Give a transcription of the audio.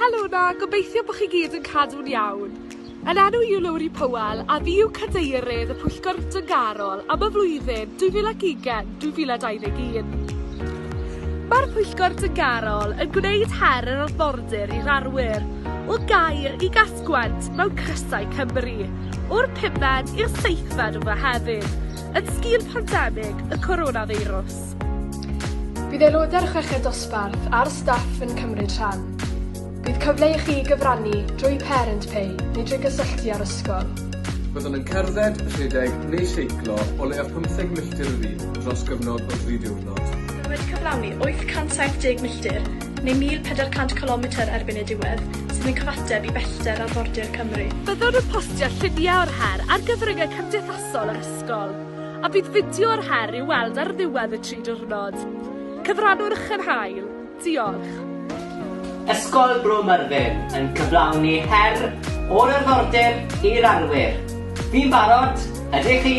Helo 'na, gobeithio bo' chi gyd yn cadw'n iawn. Yn enw i yw Lowri Powell a fi yw cadeirydd y Pwyllgor Dyngarol am y flwyddyn 2020 2021. Mae'r Pwyllgor Dyngarol yn gwneud her yr arfordir i'r arwyr, o Gaer i Gas-gwent mewn crysau Cymru, o'r pumed i'r seithfed o Fehefin, yn sgil pandemig y coronafeirws. Bydd aelodau'r chweched dosbarth a'r staff yn cymryd rhan. Bydd cyfle i chi gyfrannu drwy Parent Pay neu drwy gysylltu â'r ysgol. Byddwn yn cerdded, rhedeg neu seiclo o leiaf pymtheg milltir yr un dros gyfnod o dri diwrnod. Byddwn wedi cyflawni 870 milltir, neu 1,400 cilometr erbyn y diwedd, sydd yn cyfateb i bellter arfordir Cymru. Byddwn yn postio lluniau o'r her ar gyfryngau cymdeithasol yr ysgol. A bydd fideo o'r her i'w weld ar ddiwedd y tri diwrnod. Cyfrannwch yn hael. Diolch. Ysgol Bro Myrddin yn cyflawni her o'r arfordir i'r arwyr. Fi'n barod, ydych chi?